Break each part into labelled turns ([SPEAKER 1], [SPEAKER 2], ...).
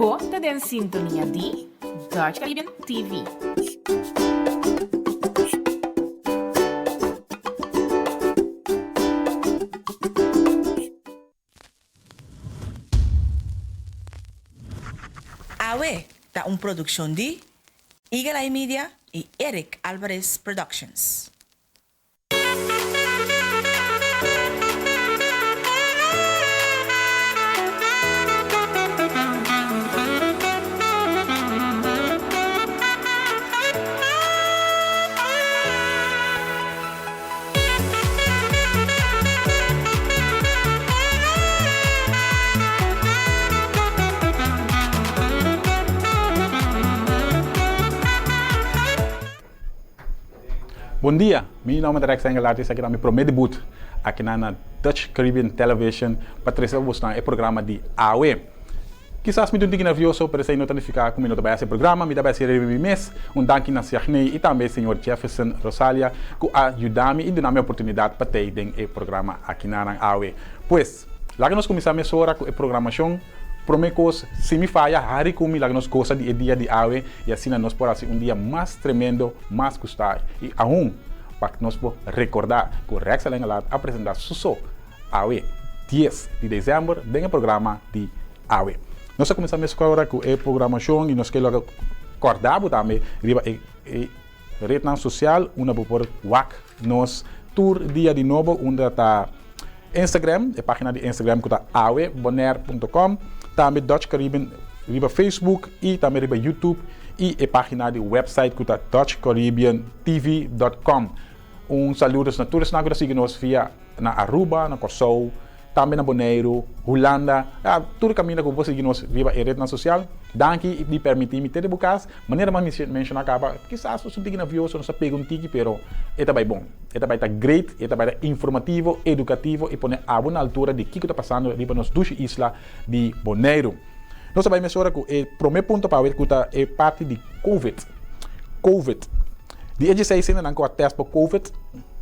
[SPEAKER 1] Bo ta den sintonia di Dutch Caribbean TV.
[SPEAKER 2] Awe ta un produccion di Eagle Eye Media y Eric Alvarez Productions.
[SPEAKER 3] Bon dia, mi nomber ta Rex Engelhardt y esaki ta mi prome debut aki na na Dutch Caribbean Television pa trece pa bosnan e programa di awe. Kisas mi ta un tiki nervioso pero esey no ta nifica cu mi no ta bay haci e programa, mi ta bay haci riba mi mes. Un danki na Siagney y tambe señor Jefferson Rosalia cu a yuda mi y duna mi oportunidad pa tey den e programa aki na nan awe. Pues, laga nos cuminsa mesora cu e programacion. Prome cos, si mi faya, hari cu mi, laga nos gosa di e dia di awe y asina nos por haci un dia mas tremendo, mas gusta y aun pa nos por recorda cu Rex Alengelaar a presenta su so awe dies di december den e programa di awe. Nos a cuminsa mescora cu e programacion y nos ke logra corda bo tambe riba e e rednan social unda bo por wak nos tur dia di nobo unda ta Instagram, e pagina di Instagram cu ta awe bonaire punto com, tambe Dutch Caribbean riba Facebook y tambe riba YouTube y e pagina di website cu ta Dutch Caribbean TV dot com. Un saludos na tur esnan cu ta sigui nos via na Aruba, na Kòrsou, tambe na Boneiru, Hulanda, ya tur kaminda ku bo por sigui nos riba e retnan sosial. Danki di permití mi te di bo kas. Manera mas mi menshoná kaba, kisas nos un tiki nervioso, nos ta pega un tiki, pero e ta bai bon. E ta bai ta great, e ta bai ta informativo, edukativo i pone abo na altura di kiko ta pasando riba nos dushi isla di Boneiru. Nos ta bai mesora ku e promé punto pa awe ku ta e parti di Covid. Covid. Di e dieseis hendenan ku a tèst pa Covid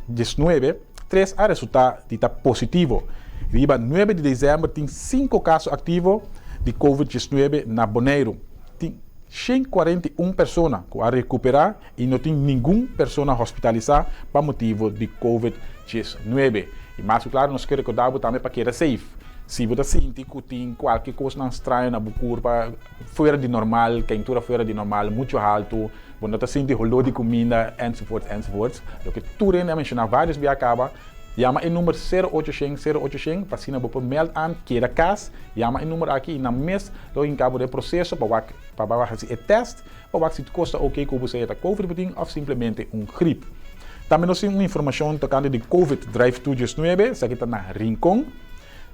[SPEAKER 3] diesnuebe, tres a resultá di ta positivo. Riba nuebe di desèmber tin sinku kaso aktivo di Covid diesnuebe na Boneiru. Tin 141 persona ku a rekuperá i no tin ningun persona hospitalisá pa motibu di Covid diesnuebe. I mas ku klaru nos ke rekordá bo tambe pa keda safe. Si bo ta sinti ku tin kualke kosnan straño na bo kurpa, fuera di normal, keintura fuera di normal, muchu haltu, bo no ta sinti holó di kuminda, enzovoorts, enzovoorts. Loke tur hende a menshoná vários bia kaba, yama e number sero ocho shen, sero ocho shen, pa asina bo por mèld an, keda kas, yama e number aki i nan mes lo hinka bo den e proseso pa wak pa bai hasi e tèst, pa wak si kos ta oke ku bo sea ta covid bo tin òf simplemente un grip. Tambe nos tin un informashon tokante di covid drive thru diesnuebe, esaki ta na Rincon.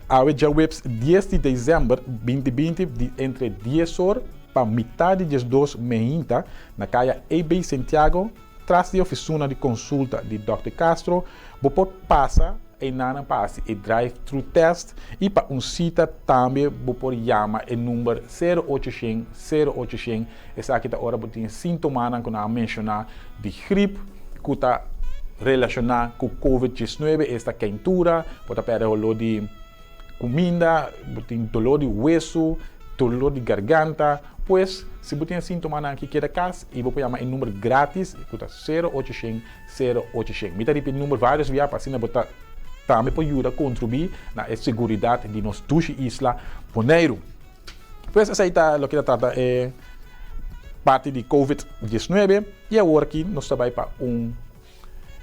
[SPEAKER 3] Awe djaweps dies di desèmber binti binti di entre dies or pa mitá di diesdos meinta na kaya AB Santiago tras di ofisuna di konsulta di Dòkter Castro bo por pasa einanan pa hasi e drive thru test i pa un sita tambe bo por yama e number sero ocho shen sero ocho shen esaki ta ora bo tin sintomanan ku nan a menshoná di grip ku ta relashoná ku covid diesnuebe, esta keintura, bo ta pèrdè holó di kuminda, bo tin doló di wesu, doló di garganta. Pues, si bo tin e síntomanan aki keda kas i bo por yama e number grátis ku ta sero ocho shen, sero ocho shen. Mi ta ripití number vários bia pa asina bo ta tambe por yuda kontribuí na e seguridat di nos dushi isla Boneiru. Pues esei ta loke ta trata e parti di covid diesnuebe y awor aki nos ta bay pa un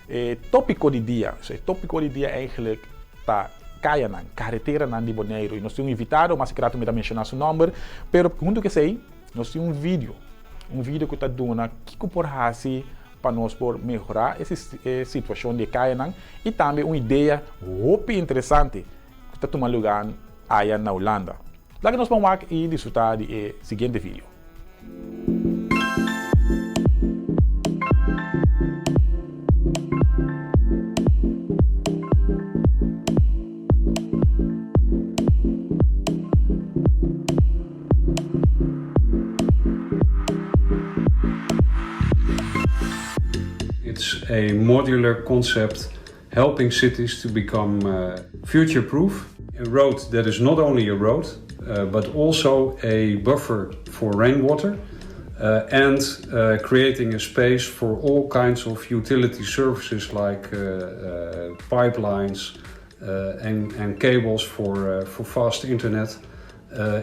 [SPEAKER 3] e topico di dia. So e topico di dia eigenlijk ta cayanan, careteranan di Boneiru y nos tin un invitado, mas rato mi ta menciona su nomber, pero hunto cu esei nos tin un video, un video cu ta duna kico por haci pa nos por mehora e situacion di e cayanan y tambe un idea hopi interesante cu ta tuma lugar aya na Hulanda. Laga nos ban wak y disfruta di e siguiente video.
[SPEAKER 4] It's a modular concept helping cities to become future proof. A road that is not only a road. but also a buffer for rainwater and creating a space for all kinds of utility services like pipelines and cables for fast internet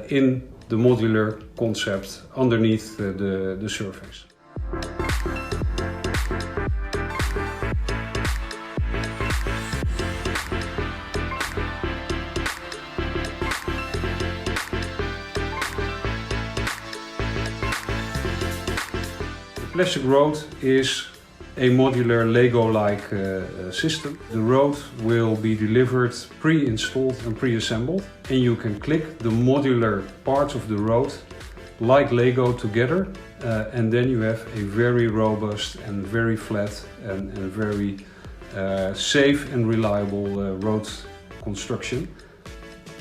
[SPEAKER 4] in the modular concept underneath the surface. The plastic road is a modular Lego-like system. The road will be delivered pre-installed and pre-assembled, and you can click the modular parts of the road like Lego together, and then you have a very robust and very flat and very safe and reliable road construction,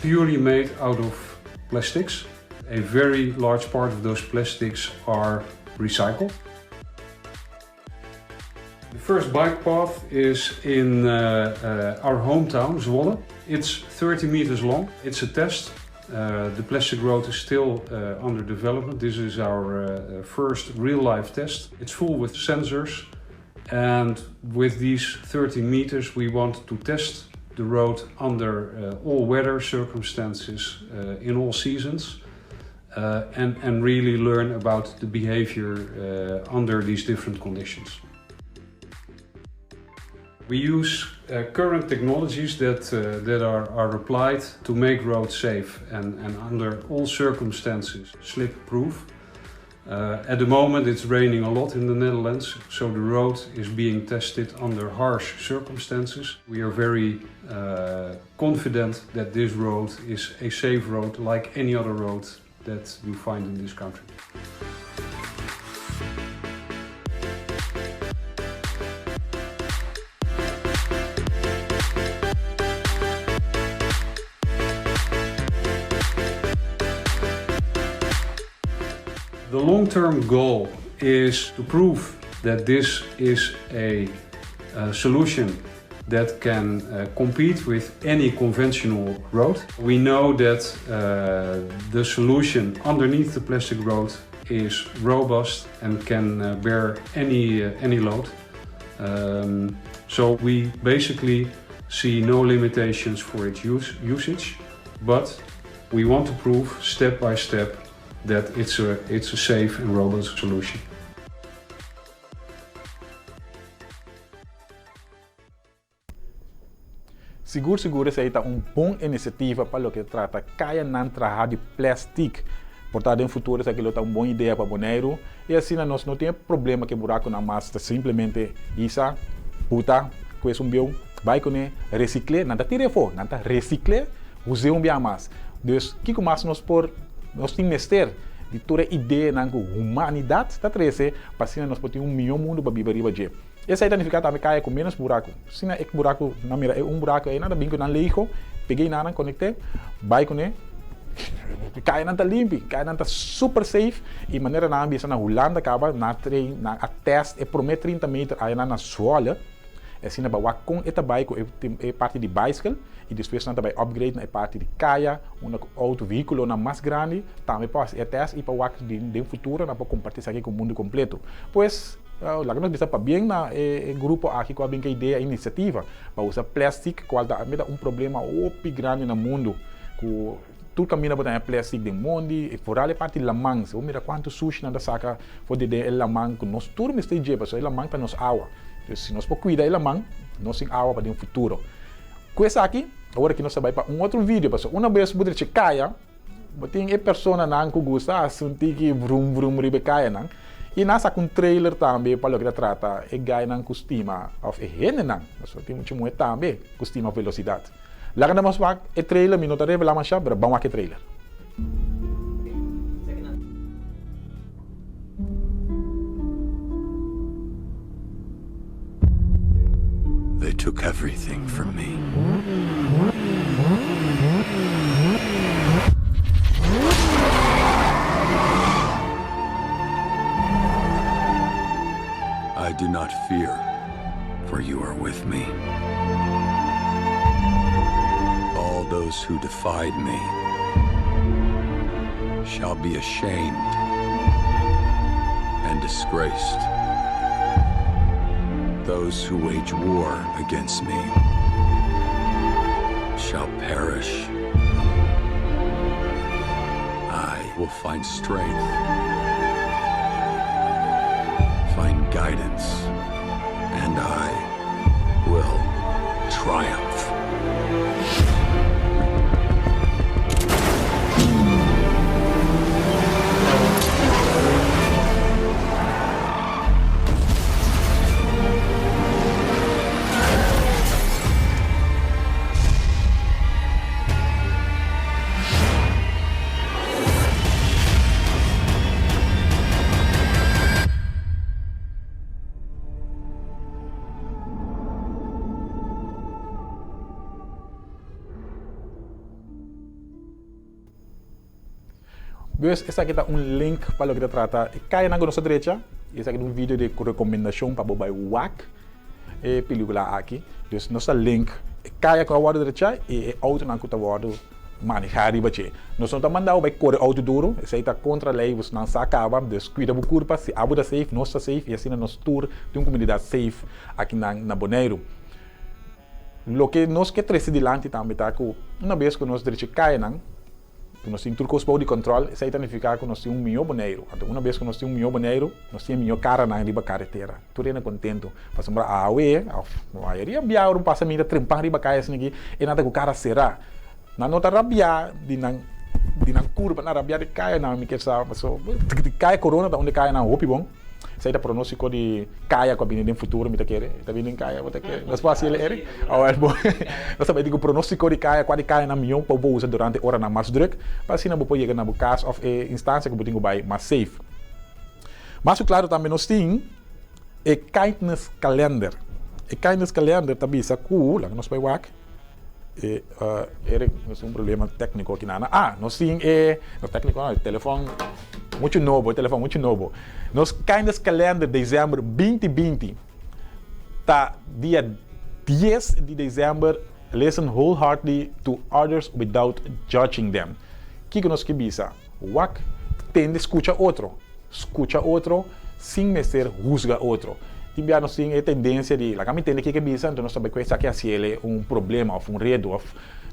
[SPEAKER 4] purely made out of plastics. A very large part of those plastics are recycled. The first bike path is in our hometown, Zwolle. It's 30 meters long. It's a test. The plastic road is still under development. This is our first real-life test. It's full with sensors, and with these 30 meters we want to test the road under all weather circumstances, in all seasons, and really learn about the behavior under these different conditions. We use current technologies that are applied to make roads safe and under all circumstances slip-proof. At the moment it's raining a lot in the Netherlands, so the road is being tested under harsh circumstances. We are very confident that this road is a safe road like any other road that you find in this country. The long-term goal is to prove that this is a solution that can compete with any conventional road. We know that the solution underneath the plastic road is robust and can bear any load. So we basically see no limitations for its usage, but we want to prove step by step that it's a safe and robust solution.
[SPEAKER 3] Sigur sigur esei ta un bon inisiativa pa loke ta trata kayanan traha di plèstik. Por ta den futuro esaki lo ta un bon idea pa Boneiru i asina nos no tin e problema ku e burakunan mas ta simplemente hisa, buta ku esun bieu, bai kuné, resikl'é, nan ta tira afó, nan ta resikl'é, us'é un bia mas. Dus kiko mas nos por nos tin mester di tur e ideanan ku humanidat ta trese pa asina nos por tin un mihó mundu pa biba riba dje. Esei ta nifiká tambe kaya ku ménos buraku. Asina e buraku, nan mira e un buraku ei, nan ta bin ku nan leigo, pega ei nan, konekt'é, bai kuné, kayanan ta limpi, kayanan ta super safe i manera nan a bisa na Hulanda kaba, nan a train, nan a test e promé 30 meter ayanan na Zwolle, asina pa wak kon e ta bai ku e parti di baiskel i despues nan ta bai upgrade na e parti di kaya unda ku outo, vehíkulonan mas grandi tambe por hasi e test i pa wak den futuro nan por kompartí esaki ku mundu kompleto. Pues. Laga nos bisa pabien na e grupo aki ku a bin ku e idea, e inisiativa pa usa plèstik kual ta mira un problema hopi grandi na mundu ku tur kaminda bo ta haña plèstik den mondi, foral e parti laman. Si bo mira kuantu sushi nan ta saka for di den e laman ku nos tur mester dje pasobra e laman ta nos awa. Entonces si nos por kuida e laman nos tin awa pa den futuro. Ku esaki awor aki nos ta bai pa un otro video pasobra una bes bo drecha kaya. Bo tin e personanan ku gusta hasi un tiki vrum vrum riba e kayanan i nan saka un trailer tambe pa loke ta trata e gainan ku stima òf e hendenan, pasobra tin mucha muhé tambe ku stima velosidat. Laga nan mas wak e trailer, mi no ta revelá masha, pero ban wak e trailer.
[SPEAKER 5] They took everything from me. I do not fear, for you are with me. All those who defied me. shall be ashamed and disgraced. Those who wage war against me shall perish. I will find strength, find guidance, and I will triumph.
[SPEAKER 3] Dus esaki ta un link pa loke ta trata e kayanan ku nos ta drecha i esaki ta un video di rekomendashon pa bo bai wak e pelikula aki. Dus nos ta link e kaya ku a wòrdu drecha i e outonan ku ta wòrdu manehá riba dje. Nos no ta manda bo bai kore outo duru, esei ta kontra lei, bosnan sa kaba, dus kuida bo kurpa, si abo ta safe, nos ta safe i asina nos tur tin un komunidat safe akinan na Boneiru. Loke nos ke trese dilanti tambe ta ku una bes ku nos drecha kayanan, ku nos tin tur kos bou di kòntròl, esei ta nifiká ku nos tin un mihó Boneiru. Anto una bes ku nos tin un mihó Boneiru, nos tin e mihó karanan riba karetera. Tur hende kontentu. Pasobra awe, òf mayoria biaha ora un pasa mira trempan riba kaya asina aki, e nan ta ku kara será. Nan no ta rabiá di nan di nan kurpa, nan rabiá di kayanan, mi ke sa. Pasobra di kaya korona ta un di kayanan hopi bon. Esei ta pronóstiko di kaya ku a bini den futuro, mi ta kere. E ta bini den kaya, bo ta kere? Nos por hasi el, Eric? Awel bo. Nos ta bai di ku pronóstiko di kaya, kua di kayanan mihó pa bo usa durante oranan mas drùk, pa asina bo por yega na bo kas òf e instansia ku bo tin ku bai mas safe. Mas ku klaru tambe nos tin e kindness kalender. E kindness kalender ta bisa ku, laga nos bai wak, e Eric nos tin un problema tékniko aki nana. Ah, nos tin e, no tékniko no, e telefòn muchu nobo, e telefòn muchu nobo. Nos kindness kalender desèmber 2020 ta dia 10 di desèmber, listen wholeheartedly to others without judging them. Kiko nos ke bisa? Wak tende skucha otro. Skucha otro sin mester husga otro. Tin bia nos tin e tendensia di laga mi tende kiko e bisa, anto nos ta bai ku esaki hasiel un problema òf un redu òf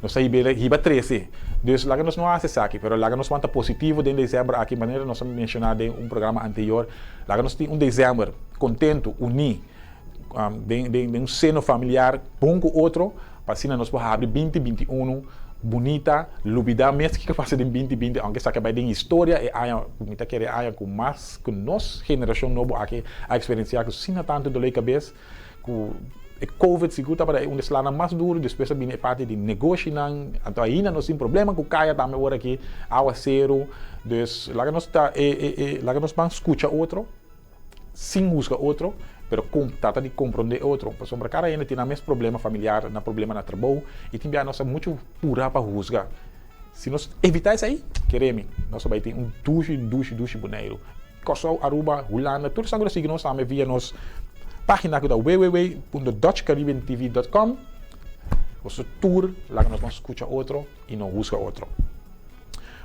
[SPEAKER 3] nos ta hib'el hiba trese. Dus laga nos no hasi esaki, pero laga nos wanta positivo den desèmber aki, manera nos a menshoná den un programa anterior, laga nos tin un desèmber kontentu, uní, den den un seno familiar bon ku otro, pa asina nos por habri binti 21 bunita, lubidá mes kiko a pasa den 2020, aunke esaki a bai den historia, e aña ku mi ta kere e aña ku mas ku nos generashon nobo aki a eksperensiá ku asina tantu doló di kabes, ku e covid sigur tabata e un di e slanan mas duru, despues a bini e parti di negoshinan, anto ainda nos tin problema ku kaya tambe ora aki, awaseru, dus laga nos ta e e e laga nos ban skucha otro. sin husga otro, pero con trata di comprende otro, pasobra cada hende tin nan mes problema familiar, nan problema na trabou, y tin bia nos ta mucho pura pa husga. Si nos evita esey, kere mi, nos ta bay tin un dushi, dushi, dushi Boneiru. Kòrsou, Aruba, Hulanda, tur esnan ku ta sigui nos tambe via nos pagina ku ta www.dutchcaribbeantv.com, boso tur laga nos ban skucha otro y no husga otro.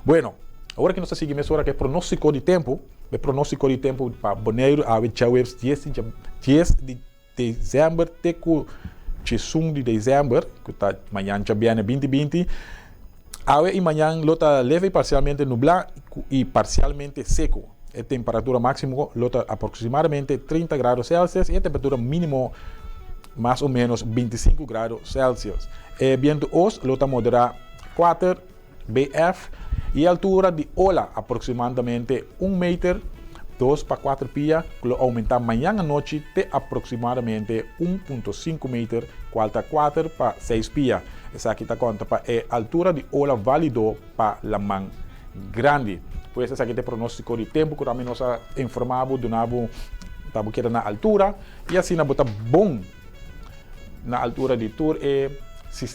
[SPEAKER 3] Bueno, awor aki nos ta sigui mesora ku e pronóstiko di tempu. E pronóstiko di tempu pa Boneiru awe djaweps dies di dies di desèmber te ku diesun di desèmber, ku ta mañan djabièrnè 2020. Awe i mañan lo ta leve i parsialmente nublá i parsialmente seku. E temperatura máksimo lo ta aproksimadamente 30 grado Celsius i e temperatura mínimo mas o ménos 25 grado Celsius. E bientu ost lo ta moderá kuater. BF, i e altura di ola aproximadamente un meter, dos pa kuater pia, ku lo oumentá mañan anochi te aproximadamente un punto sinku meter, kual ta kuater pa seis pia. Esaki ta konta pa e altura di ola válido pa laman grandi. Pues esaki ta e pronóstiko di tempu ku tambe nos a informá bo, duna bo pa bo keda na altura i asina bo ta bon. Na altura di tur e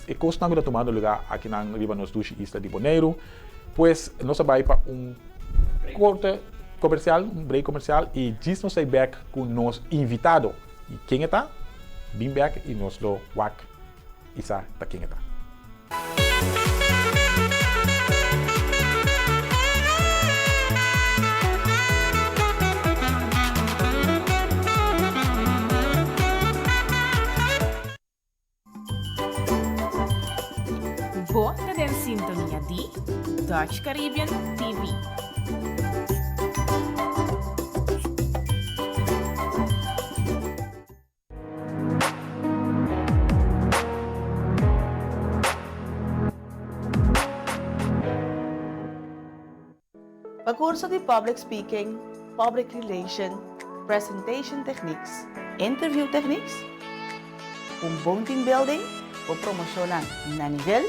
[SPEAKER 3] e kosnan ku ta tumando lugá akinan riba nos dushi isla di Boneiru. Pues nos a bai pa un korte komersial, un break komersial i djis nos ta bai bèk ku nos invitado. I ken e ta? Bin bèk i nos lo wak i sa ta ken e ta.
[SPEAKER 1] Dutch Caribbean TV.
[SPEAKER 2] Pa curso di Public Speaking, Public Relation, Presentation Techniques, Interview Techniques, un bon team building bo promocionnan na nivel,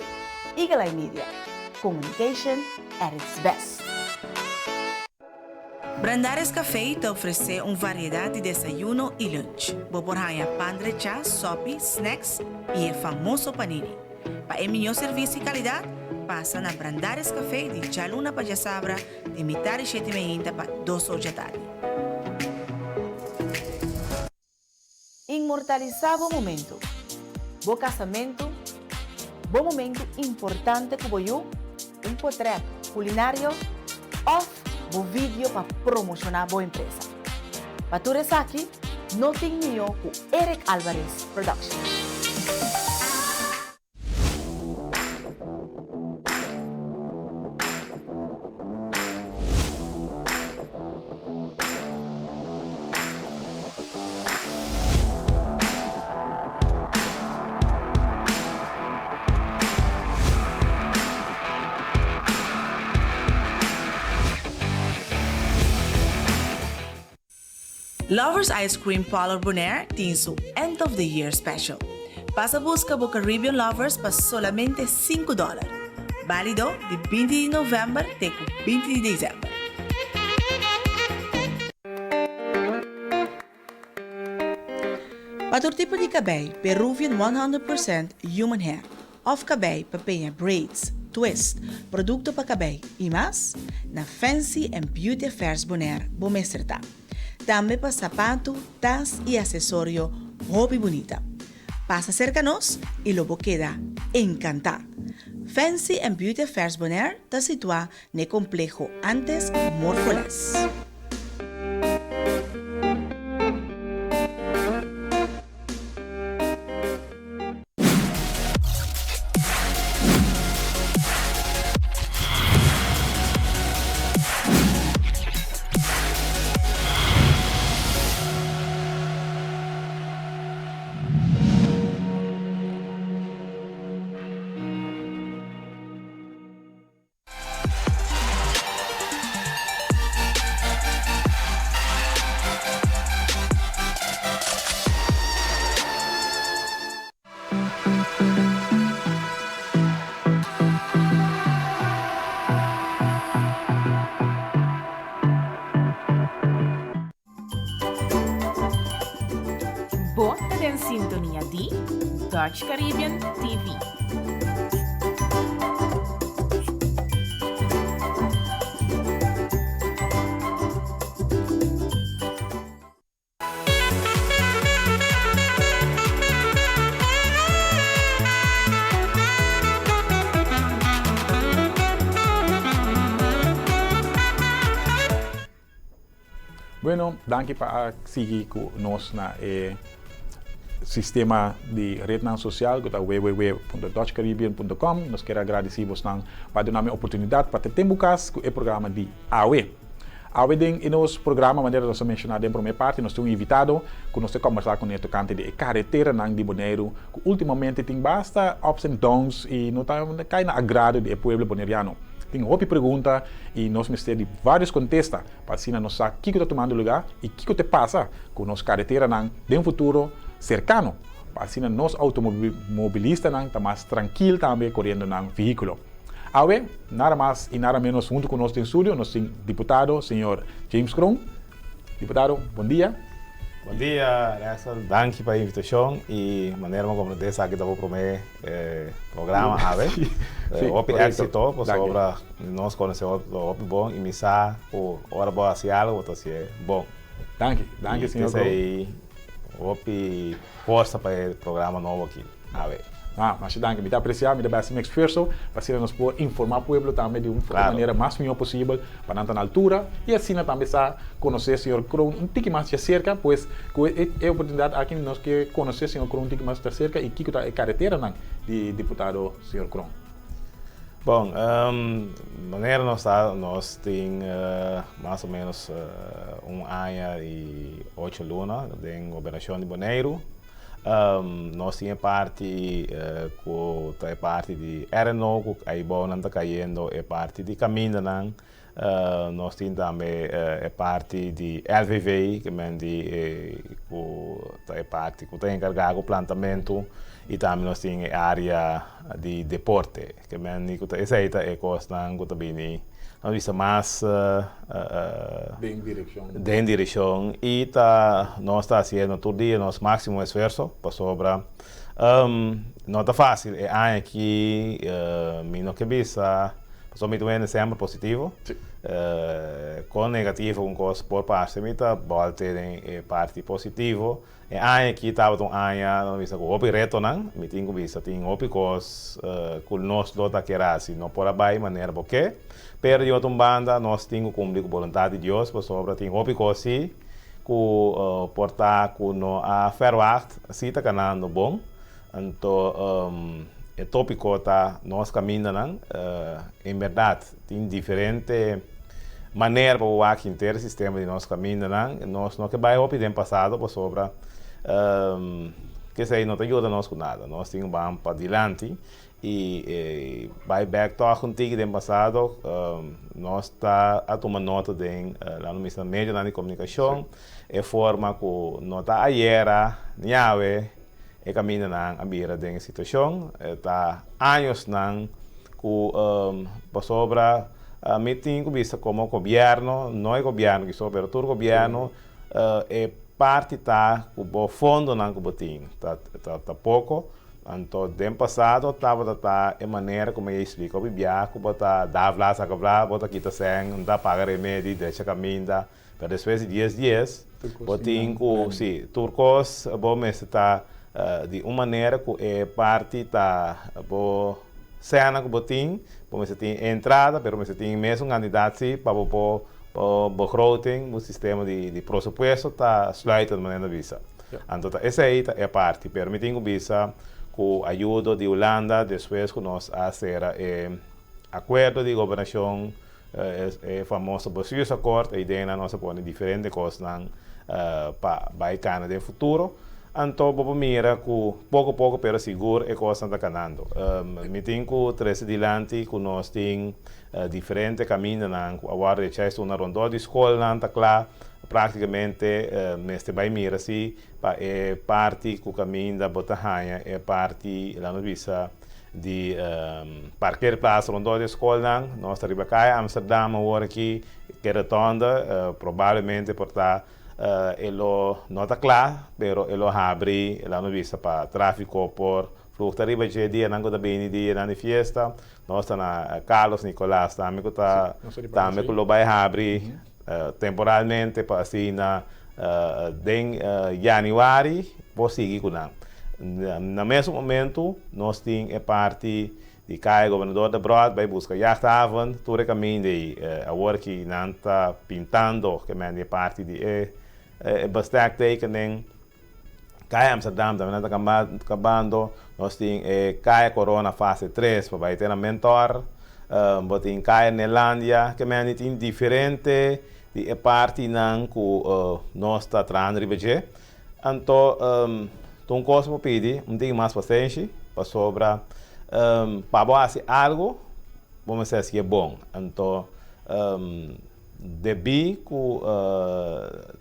[SPEAKER 2] Eagle Eye Media, communication at its best. Brandaris Café ta ofresé un variedat di desayuno i lunch. Bo por haña pan drechá, sòpi, snacks i e famoso panini. Pa e mihó servisio i kalidat, pasa na Brandaris Café di djaluna pa djasabra di mitar di shete meinta pa dos or djatardi. Inmortalisá bo momentu, bo kasamentu, bo momentu importante ku bo yu, un potrèt kulinario òf bo vidio pa promoshoná bo empresa. Pa tur esaki no tin mihó ku Eric Alvarez Production. Lovers Ice Cream Parlor Bonaire tin su End of the Year Special. Pasa buska bo Caribbean Lovers pa solamente sinku dòler. Bálido di 20 di novèmber te ku 20 di desèmber. Pa tur tipo di kabei, Peruvian 100% Human Hair òf kabei pa peña braids, twist, produkto pa kabei i mas, na Fancy and Beauty Affairs Bonaire bo mester ta. Tambe pa sapatu, tas i asesorio hopi bunita. Pasa serka nos i lo bo keda enkantá! Fancy and Beauty Affairs Bonaire ta situá n'e kompleho antes Morfoles.
[SPEAKER 1] Bo ta den sintonia di Dutch Caribbean TV.
[SPEAKER 3] Bueno, danki pa a sigui ku nos na e sistema di retnan sosial ku ta www.dutchcaribbean.com. Nos kier a gradisí bosnan pa duna mi oportunidat pa ta ten bo kas ku e programa di awe. Awe den e nos programa, manera nos a menshoná den promé parti, nos tin un invitado ku nos ta kòmbersá kuné tokante di e kareteranan di Boneiru ku últimamente tin basta ups and downs i no ta kai na agrado di e pueblo boneriano. Tin hopi pregunta i nos mester di vários kontesta pa asina nos sa kiko ta tumando lugá i kiko ta pasa ku nos kareteranan den futuro serkano pa asina nos outomobilistanan ta mas trankil tambe koriendo nan vehíkulo. Awe, nada mas i nada ménos huntu ku nos den studio nos tin diputado señor James Kroon. Diputado, bon dia.
[SPEAKER 6] Bon dia, Rexel. Danki pa e invitashon i manera mi a komprendé esaki ta bo promé programa awe. Hopi éksito pasobra nos konosé bo hopi bon i mi sa ku ora bo hasi algu bo ta hasié bon.
[SPEAKER 3] Danki, danki señor Kroon.
[SPEAKER 6] I hopi forsa pa e programa nobo aki awe.
[SPEAKER 3] Ah, masha danki. Mi ta aprecia, mi ta bai haci mi esfuerso pa asina nos por informa pueblo tambe di un manera mas miho posibel pa nan ta na altura y asina tambe sa conoce señor Kroon un tiki mas djacerca, pues cu e oportunidad aki nos ke conoce señor Kroon un tiki mas djacerca y kico ta e careteranan di diputado señor Kroon.
[SPEAKER 6] Bon, manera nos sa, nos tin mas o menos un aña i ocho luna den gobernashon di Boneiru. Nos tin e parti ku ta e parti di RNO ku aibou nan ta kayendo e parti di kamindanan. Nos tin tambe e parti di LVV, ke men di ku ta e parti ku ta enkargá ku plantamentu i tambe nos tin e área di deporte, ke men di ku ta esei ta e kosnan ku ta bini nos bisa mas
[SPEAKER 3] Den direkshon.
[SPEAKER 6] Den direkshon i ta nos ta hasiendo tur dia nos máksimo esfuerso pasobra no ta fásil e aña aki mi no ke bisa. Pasobra mi ta wende semper positivo. Kon negativo un kos por parse mi ta bòlte den e parti positivo. E aña aki tabata un aña nos bisa ku hopi retonan. Mi tin ku bisa tin hopi kos ku nos lo ta kier hasi no por a bai manera bo ke. Pero di otro un banda nos tin ku kumpli ku boluntat di Dios pasobra tin hopi kos si ku por ta ku no a fèrwagt si ta kanando bon. Anto e tópiko ta nos kamindanan. En bèrdat tin diferente manera pa bo wak henter e sistema di nos kamindanan. Nos no ke bai hopi den pasado pasobra kesei no ta yuda nos ku nada. Nos tin ku ban padilanti i bai bèk tòg un tiki den pasado. Nos ta a tuma nota den laat nos bisa medionan di komunikashon e forma ku no ta ayera ni awe. E kamindanan a bira den e situashon. E ta añosnan ku pasobra mi tin ku bisa komo gobièrnu, no e gobièrnu kiso, pero tur gobièrnu e parti ta ku bo fondonan ku bo tin ta ta poko. Anto den pasado tabata ta e manera ku mi a explika hopi bia ku bo ta da vla saka vla, bo ta kita sèn, no ta paga remedi, drecha kaminda. Pero despues di dies dies, bo tin ku, si, tur kos bo mester ta di un manera ku e parti ta bo sena ku bo tin, bo mester tin e entrada, pero mester tin mesun kantidat si pa bo por bo begroting, bo sistema di presupuesto ta sluitend manera ta bisa. Anto ta esei ta e parti, pero mi tin ku bisa ku ayudo di Hulanda despues ku nos a sera e akuerdo di gobernashon E famoso bestuursakkoord, ei den nan nos a pone diferente kosnan pa bai kana den futuro. Anto bo por mira ku poko poko pero sigur e kosnan ta kanando. Mi tin ku trese dilanti ku nos tin diferente kamindanan ku a wòrdu hecha esun rondó di skolnan ta kla. Praktikamente mester bai mira si pa e parti ku kaminda bo ta haña e parti laat nos bisa di parkeerplaats rondó di skolnan. Nos ta riba kaya Amsterdam awor aki, ke rotonde probablemente por ta e lo no ta kla, pero e lo habri, laat nos bisa, pa tráfiko por vlug ta riba dje dianan ku ta bini, dianan di fiesta. Nos ta na Carlos Nicolaas tambe ku ta tambe ku lo bai habri temporalmente pa asina den yanüari por sigui ku nan. Na mesun momentu nos tin e parti di Kaya Gobernador Debrot bai buska Jachthaven, tur e kaminda ei awor ki nan ta pintando ke men di e parti di e bestektekening. Kaya Amsterdam tambe nan ta kabando. Nos tin e Kaya Corona fase tres pa bai te na Mentor. Bo tin Kaya Nelandia. Ke men di tin diferente di e partinan ku nos ta trahando riba dje. Anto ta un kos bo pidi un tiki mas pasenshi pasobra pa bo hasi algu bo mester hasié bon. Anto debí ku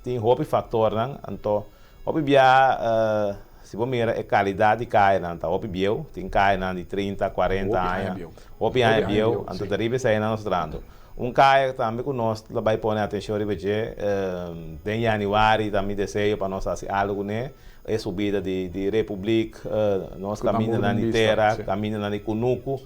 [SPEAKER 6] tin hopi faktornan anto hopi bia si bo mira e kalidat di kayanan ta hopi bieu, tin kayanan di trinta, kuarenta aña, hopi aña bieu, anto ta riba eseinan nos ta trahando. Un kaya tambe ku nos ta bai pone atenshon riba dje den yanüari ta mi deseo pa nos hasi algu kuné, e subida di Republiek, nos kamindanan di tera, kamindanan di kunuku.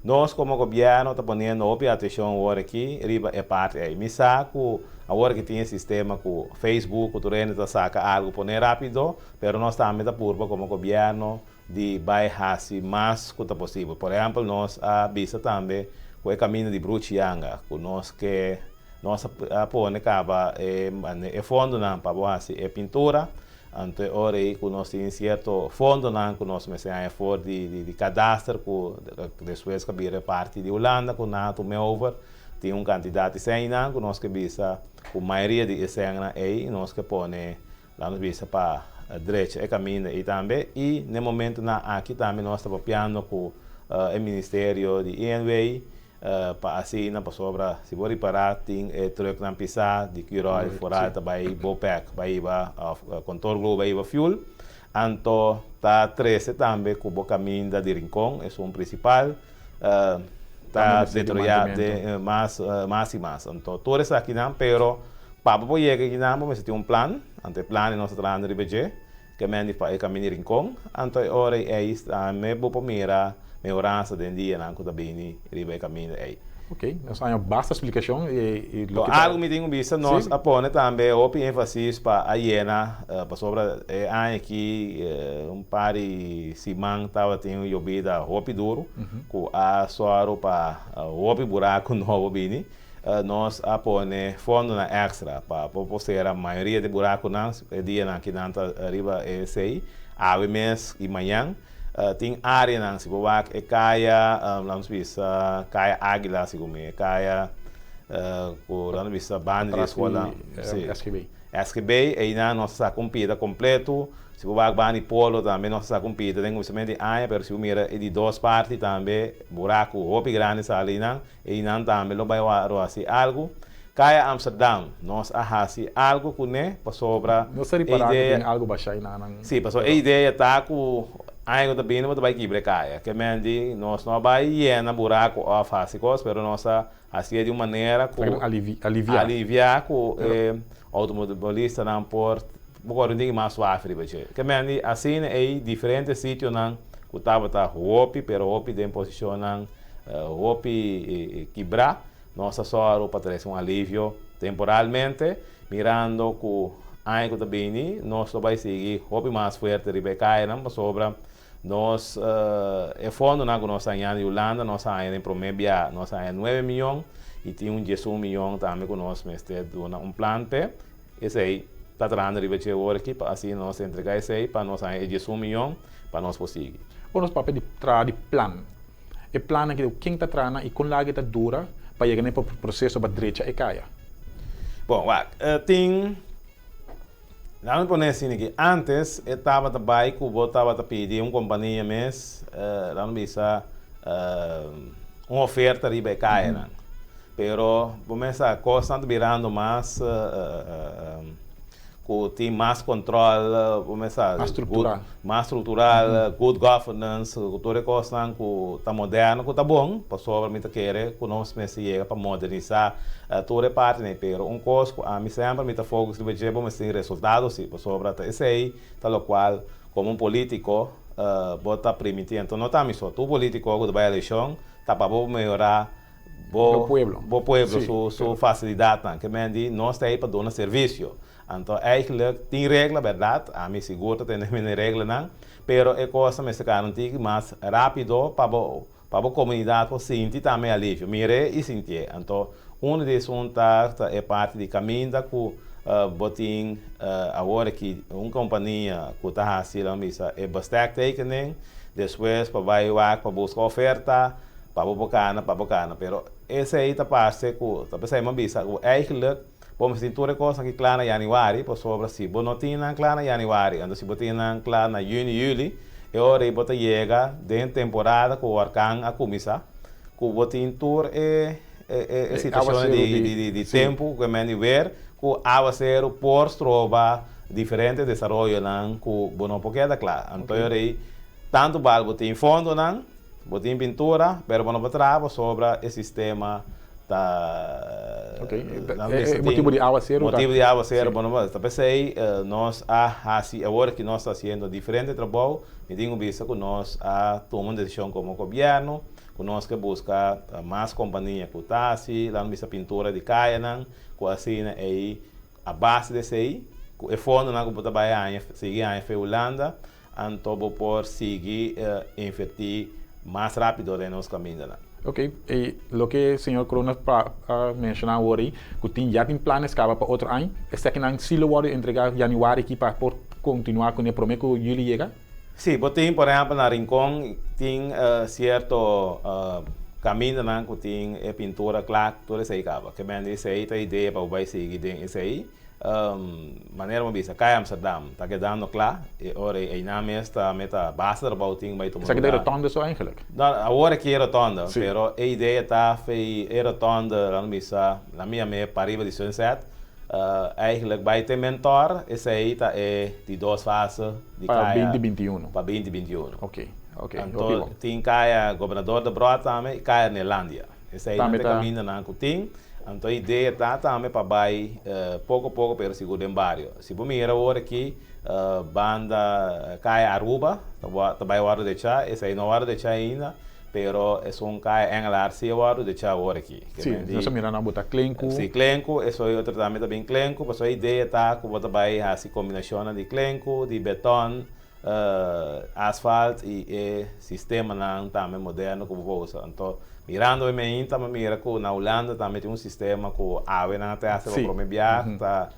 [SPEAKER 6] Nos komo gobièrnu ta poniendo hopi atenshon awor aki riba e parti ei. Mi sa ku awor aki tin e sistema ku Facebook ku tur hende ta saka algu pone rápido, pero nos tambe ta purba komo gobièrnu di bai hasi mas ku ta posibel. Por ehèmpel nos a bisa tambe ku e kaminda di Bruchi Yanga ku nos ke nos a pone kaba e fondonan pa bo hasi e pintura. Anto e ora ei ku nos tin sierto fondonan ku nos mester haña for di di kadaster ku despues ka bira parti di Hulanda ku nan a tuma over. Tin un kantidat di sènnan ku nos ke bisa ku mayoria di e sènnan ei nos ke pone laat nos bisa pa drecha e kaminda ei tambe. I na e momentunan aki tambe nos ta papiando ku e ministerio di INW pa asina pasobra si bo ripará tin e trùknan pisá di Curoil foral ta bai Bopec bai hiba òf Kontor Globe bai hiba fuel. Anto ta trese tambe ku bo kaminda di Rincon esun prinsipal ta detroyá den mas mas i mas. Anto tur esakinan pero pa bo por yega akinan bo mester tin un plan, anto e plan ei nos ta trahando riba dje ke men di pa e kaminda di Rincon, anto e ora ei tambe bo por mira mehoransa den dianan ku ta bini riba e kaminda ei.
[SPEAKER 3] Ok, nos a haña basta splikashon i
[SPEAKER 6] loke ta. Algu mi tin ku bisa, nos a pone tambe hopi énfasis pa a yena, pasobra e aña aki un par di siman tabatin un yobida hopi duru ku a sòru pa hopi buraku nobo bini. Nos a pone fondonan èkstra pa por sera mayoria di burakunan e dianan ki nan ta riba esei, awe mes i mañan. Tin áreanan, si bo wak e kaya, laat nos bisa kaya Águila, segun mi, e kaya ku laat nos bisa banda di e skola, si, SGB, einan nos a saka un pida kompleto. Si bo wak banda di Polo tambe nos a saka un pida den kuminsamentu di aña, pero si bo mira e di dos parti tambe buraku hopi grandi sali einan, einan tambe lo bai wak hasi algu. Kaya Amsterdam, nos a hasi algu kuné pasobra
[SPEAKER 3] Nos ta
[SPEAKER 6] e
[SPEAKER 3] ripará ku
[SPEAKER 6] idea.
[SPEAKER 3] tin algu bashá einan.
[SPEAKER 6] Sí, pasobra e idea ta ku aña ku ta bini bo ta bai kibra e kaya. Ke men di nos no a bai yena buraku òf hasi kos, pero nos a hasié di un manera ku.
[SPEAKER 3] Ta aliviá.
[SPEAKER 6] Aliviá ku e outomobilistanan por bo kore un tiki mas suave riba dje. Ke men di asina ei diferente sitionan ku tabata hopi pero hopi den posishonnan hopi kibrá. Nos a sòru pa trese un alivio temporalmente, mirando ku aña ku ta bini nos lo bai sigui hopi mas fuerte riba e kayanan pasobra nos e fondonan ku nos a haña di Hulanda nos a haña den promé bia nos a haña nuebe miyon i tin un diesun miyon tambe ku nos mester duna un plan p'e. Esei ta trahando riba dje ora aki pa asina nos entregá esei pa nos haña e diesun miyon pa nos por sigui.
[SPEAKER 3] Ora nos papia di traha di plan. E plannan ki ken ta traha nan i kon largu e ta dura pa yega na e proseso pa drecha e kaya?
[SPEAKER 6] Bon, wak, tin, laat mi pone asina aki, antes e tabata bai ku bo tabata pidi un kompania mes, laat mi bisa, un oferta riba e kayanan. Pero bo mes sa, kosnan ta birando mas. Ku tin mas control, bo mes sa,
[SPEAKER 3] Mas structural.
[SPEAKER 6] Mas structural, good governance, ku tur e kosnan ku ta moderno, ku ta bon, pasobra mi ta kere ku nos mester yega pa modernisa tur e partinan. Pero un kos ku ami semper mi ta focus riba dje, bo mester tin resultado si, pasobra ta esei ta lokual komo un politico bo ta primiti. Anto no ta ami so, tur politico ku ta bai elekshon ta pa bo mehora bo
[SPEAKER 3] pueblo,
[SPEAKER 6] bo pueblo su su facilidadnan. Ke men di nos ta ei pa duna servicio. Anto eigenlijk tin regla berdad, ami sigur ta tene mi na e reglanan, pero e cosa mester kara un tiki mas rapido pa bo pa bo comunidad por sinti tambe alivio. Mir'é i sintié. Anto uno di esun ta ta e parti di caminda cu bo tin awor aki un compania cu ta haci lo bisa e bestektekening, despues pa bai wak pa busca oferta, Pa bo por cana, pa bo cana. Pero esey ta parce cu, ta pesey mi a bisa cu eigenlijk bo mester tin tur e cosnan aki cla na januari, pasobra si bo no tin nan cla na januari, anto si bo tin nan cla na juni, juli, e ora ey bo ta yega den temporada cu horcan a cuminsa, cu bo tin tur e e situacionnan di di tempo cu e men di weer, cu awacero por stroba diferente desaroyonan cu bo no por keda cla. Anto e ora ey tanto bal bo tin fondonan, Bo tin pintura, pero bo no por traha pasobra e sistema ta.
[SPEAKER 3] Ok, e motibu di awaseru ta.
[SPEAKER 6] Motibu di awaseru bo no por. Ta p'esei nos a hasi, awor ki nos ta hasiendo diferente trabou, mi tin ku bisa ku nos a tuma un desishon komo gobièrnu, ku nos ke buska mas kompania ku ta hasi, laat nos bisa pintura di kayanan, ku asina ei a base di esei, ku e fondonan ku bo ta bai haña, sigui haña fe Hulanda, Anto bo por sigui invertí mas rápido den nos kamindanan.
[SPEAKER 3] Ok, i loke señor Kroon a menshoná awor ei, ku tin ya tin planes kaba pa otro aña, esakinan sí lo wòrdu entregá yanüari aki pa por kontinuá kuné promé ku yüli yega?
[SPEAKER 6] Sí, bo tin por ehèmpel na Rincon tin sierto kamindanan ku tin e pintura kla tur esei kaba. Ke men di esei ta idea pa bo bai sigui den esei. Manera bo bisa Kaya Amsterdam ta kedando kla e ora ei einan mes ta meta basta trabou tin bai tuma
[SPEAKER 3] Esaki ta e
[SPEAKER 6] lugar.
[SPEAKER 3] rotonde so eigenlijk?
[SPEAKER 6] No, awor aki e rotonde, pero e idea ta fei e rotonde laat mi bisa laat mi yam'é pariba di Sunset eigenlijk bai te Mentor esei ta e di dos fase di
[SPEAKER 3] Pa
[SPEAKER 6] kaya
[SPEAKER 3] binti 21.
[SPEAKER 6] pa 2021.
[SPEAKER 3] Ok, ok, hopi
[SPEAKER 6] Anto
[SPEAKER 3] bon.
[SPEAKER 6] tin kaya Gobernador Debrot tambe i kaya Neerlandia. Esei nan
[SPEAKER 3] Tambe
[SPEAKER 6] ta e
[SPEAKER 3] ta.
[SPEAKER 6] kamindanan ku tin. Anto e idea ta tambe pa bai poko poko pero sigur den bario. Si bo mira awor aki banda kaya Aruba ta bai wòrdu dechá, esei no a wòrdu dechá ainda, pero esun kaya Engelaar si a wòrdu dechá awor aki.
[SPEAKER 3] Sí, nos a mira nan bo ta klenku.
[SPEAKER 6] Sí, klenku, esei otro tambe ta bin klenku, pasobra e idea ta ku bo ta bai hasi kombinashonnan di klenku, di beton, asfalt i e sistemanan tambe moderno ku bo por usa. Anto mirando e meinta mi mira ku na Hulanda tambe tin un sistema ku awe nan a testa pa prome biaha ta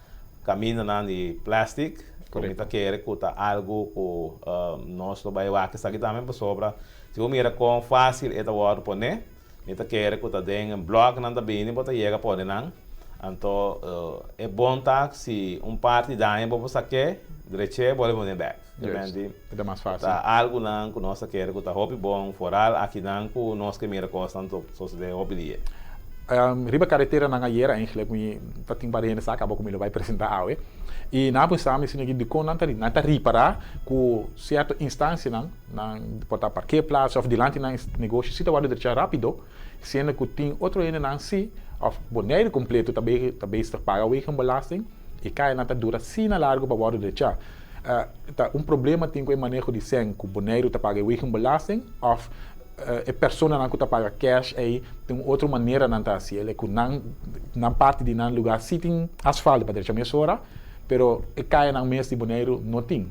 [SPEAKER 6] kamindanan di plastic ku mi ta kere ku ta algu ku nos lo bai wak esaki tambe pasobra si bo mira kon fásil e ta wòrdu pone. Mi ta kere ku ta den blòk nan ta bini bo ta yega pone nan. Anto e bon ta si un parti daña bo por sak'é, drech'é bo lo pone bèk.
[SPEAKER 3] Juist, e ta mas fásil.
[SPEAKER 6] Ta algunan ku nos ta kere ku ta hopi bon, foral akinan ku nos ke mira kosnan ta sosodé hopi dia.
[SPEAKER 3] Riba kareteranan ayera eigenlijk mi ta tin par hende sa kaba ku mi lo bai presentá awe i nan a pensa mi siñor dikon nan ta nan ta ripará ku sierto instansianan Nan por ta parkeerplaats of dilanti nan negoshi si ta wòrdu drecha rápido, siendo ku tin otro hendenan si òf Boneiru kompleto ta ta bezig paga wegenbelasting i kayanan ta dura asina largu pa wòrdu drecha. Ta un problema tin ku e maneho di sèn ku Boneiru ta paga e wegenbelasting òf e personanan ku ta paga cash ei tin un otro manera nan ta hasi el ku nan nan parti di nan lugá si tin asfalto pa drecha mesora pero e kayanan mes di Boneiru no tin.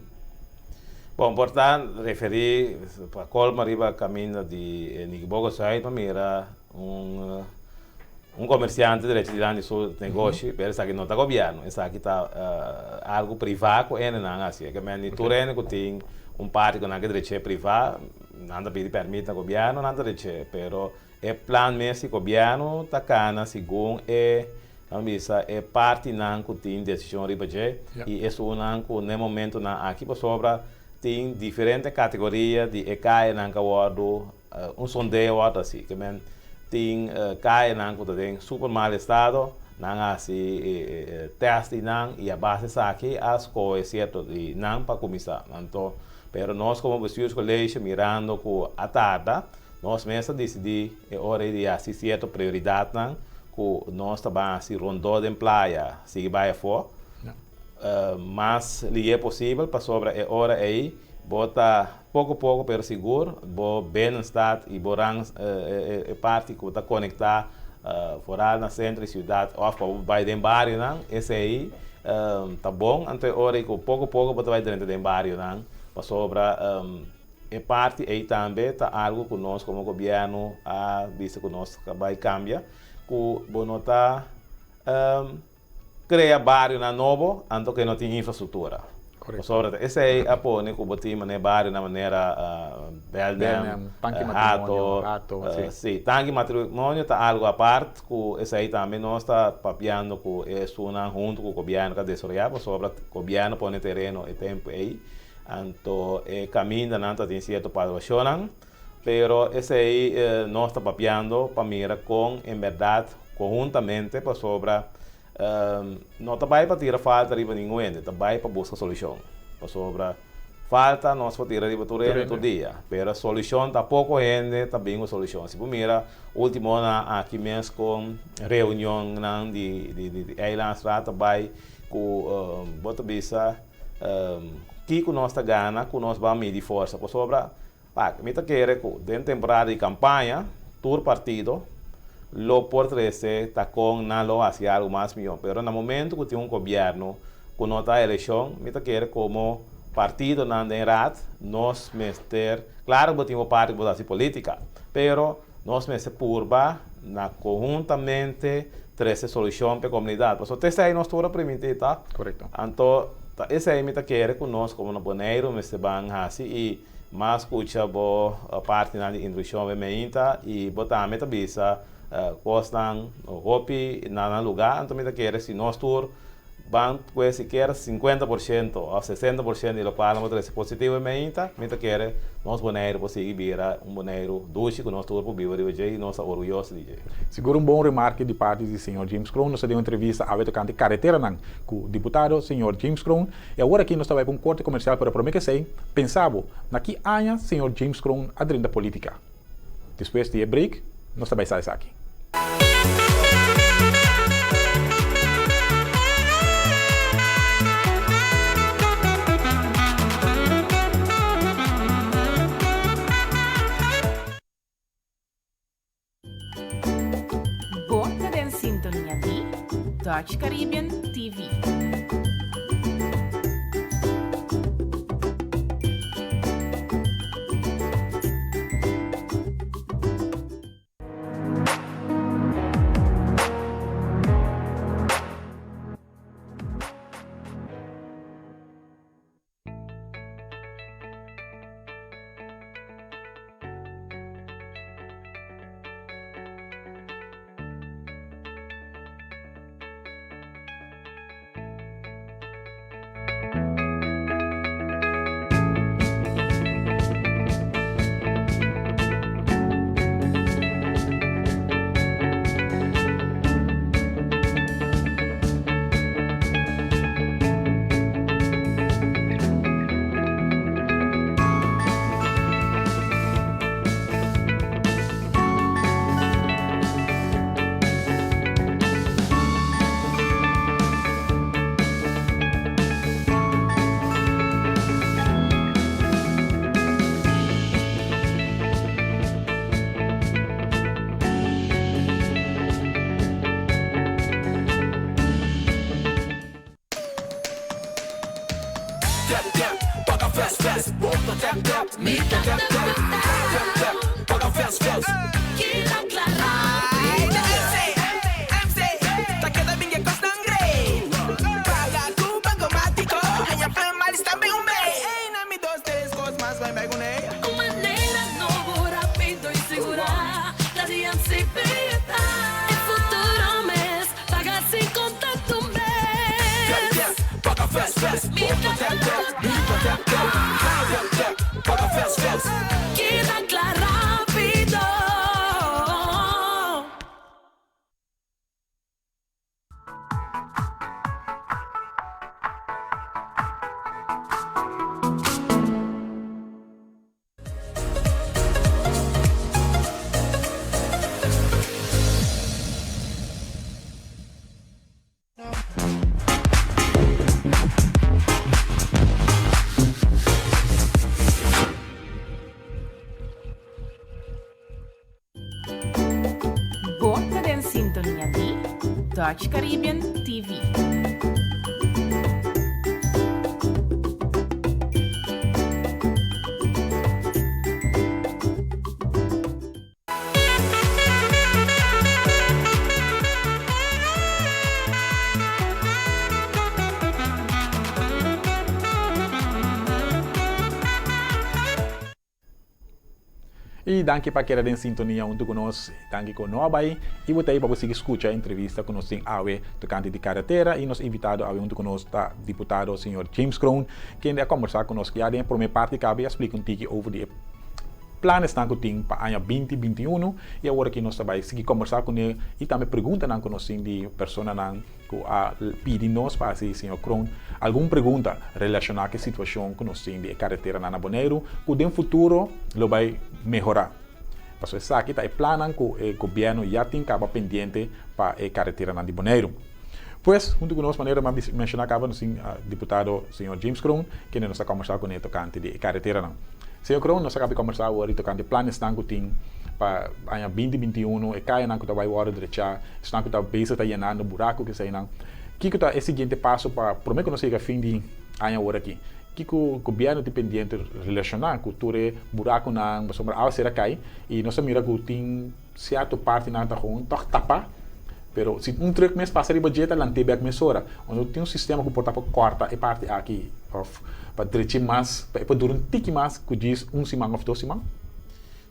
[SPEAKER 6] Bon, por ta referí pa colmo riba caminda di Nikibogo Zuid pa mira un un comerciante derecho dilanti su negoshi, pero esaki no ta gobierno, esaki ta algo priva cu hendenan haci. Ke men di tur hende cu tin un parti cu nan ke dreche priva, nan ta pidi permit na gobierno, nan ta dreche, pero E plan mes di gobièrnu ta kana segun e, nan bisa, e partinan ku tin desishon riba dje i esunnan ku n'e momentunan aki pasobra tin diferente kategoria di e kayanan ku a wòrdu, un sondeo a wòrdu hasi. Ke men tin kayanan ku ta den super mal estado, nan a hasi e tèst di nan i a base esaki a skohe sierto di nan pa kuminsá. Anto, pero nos komo bestuurscollege mirando ku a tarda, Nos mes a disidí e ora ei di hasi sierto prioridatnan ku nos ta ban hasi rondó den playa, sigui bai afó mas lihé posibel pasobra e ora ei bo ta poko poko pero sigur bo binnenstad i bo rang e parti ku ta konektá foral na sentro di siudat òf pa bo bai den barionan esei ta bon anto e ora ei ku poko poko bo ta bai drenta den barionan pasobra E parti ei tambe ta algu ku nos komo gobièrnu a bisa ku nos ta bai kambia, ku bo no ta krea barionan nobo anto ke no tin infrastruktura. Pasobra ta esei a pone ku bo tin manera barionan manera Belnem, Hato, si, Tanki Matrimonio ta algu apart ku esei tambe nos ta papiando ku esunnan huntu ku gobièrnu ka desaroyá pasobra gobièrnu pone tereno e tempu ei. Anto e kamindanan ta tin sierto paluashonnan, pero esei nos ta papiando pa mira kon en bèrdat konhuntamente pasobra no ta bai pa tira falta riba ningun hende, ta bai pa buska solushon. Pasobra falta nos por tira riba tur hende tur dia, pero solushon ta poko hende ta bin ku solushon. Si bo mira ultimonan aki mes kon reunionnan di Eilandsraad ta bai ku bo ta bisa. Kiko nos ta gana ku nos ban midi forsa? Pasobra, pak, mi ta kere ku den temporada di kampaña tur partido lo por trese ta kon nan lo hasi algu mas mihó. Pero na momento ku tin un gobièrnu ku no ta elekshon, mi ta kere komo partidonan den raad nos mester, klaro ku bo tin bo parti ku bo ta hasi politika, pero nos mester purba na konhuntamente trese solushon pa e komunidat. Pasobra te esei nos tur a primintí, ta?
[SPEAKER 3] Korekto.
[SPEAKER 6] Anto. Ta esei mi ta kere ku nos komo na Boneiru mester ban hasi i mas skucha bo partinan di instrukshon be meinta i bo tambe ta bisa kosnan hopi na nan lugá. Anto mi ta kere si nos tur ban kue sikiera 50% òf 60% di lokual nan bo trese positivo be meinta, mi ta kere nos Boneiru por sigui bira un Boneiru dushi ku nos tur por biba riba dje i nos ta orguyoso di dje.
[SPEAKER 3] Sigur un bon remarke di parti di señor James Kroon. Nos a den un entrevista awe tokante kareteranan ku diputado señor James Kroon i awor aki nos ta bai pa un korte komersial pero prome kesei pensa bo na ki aña señor James Kroon a drenta politika. Despues di e break nos ta bai sa esaki.
[SPEAKER 1] Bo ta den sintonia di Dutch Caribbean TV. Bo ta den sintonia di Dutch Caribbean TV.
[SPEAKER 3] I danki pa keda den sintonia huntu ku nos. Danki ku no a bai i bo ta ei pa bo sigui skucha e entrevista ku nos tin awe tokante di karetera i nos invitado awe huntu ku nos ta diputado señor James Kroon kende a kombersá ku nos ya den e promé parti kabe i a splika un tiki over di e planesnan ku tin pa aña binti 21 i awor aki nos ta bai sigui kombersá kuné i tambe preguntanan ku nos tin di personanan ku a pidi nos pa hasi señor Kroon algun pregunta relashoná ku e situashon ku nos tin di e kareteranan na Boneiru ku den futuro lo bai mehorá. Pasobra esaki ta e plannan ku e gobièrnu ya tin kaba pendiente pa e kareteranan di Boneiru. Pues, huntu ku nos, manera mi a menshoná kaba, nos tin diputado señor James Kroon, kende nos ta kòmbersá kuné tokante di e kareteranan. Señor Kroon, nos a kaba di kòmbersá awor di tokante planesnan ku tin pa aña binti 21, e kayanan ku ta bai wòrdu drechá, esnan ku ta bezig ta yenando buraku, keseinan. Kiko ta e siguiente paso pa promé ku nos yega fin di aña awor aki? Kiko gobièrnu tin pendiente relashoná ku tur e burakunan, pasobra awa sera kai i nos a mira ku tin sierto partinan ta gewoon tòg tapá. Pero si un truck mes pasa riba dje ta lant'é bek mesora. Anto tin un sistema ku por ta pa kòrta e parti aki òf pa drech'é mas pa e por dura un tiki mas ku djis un siman òf dos siman?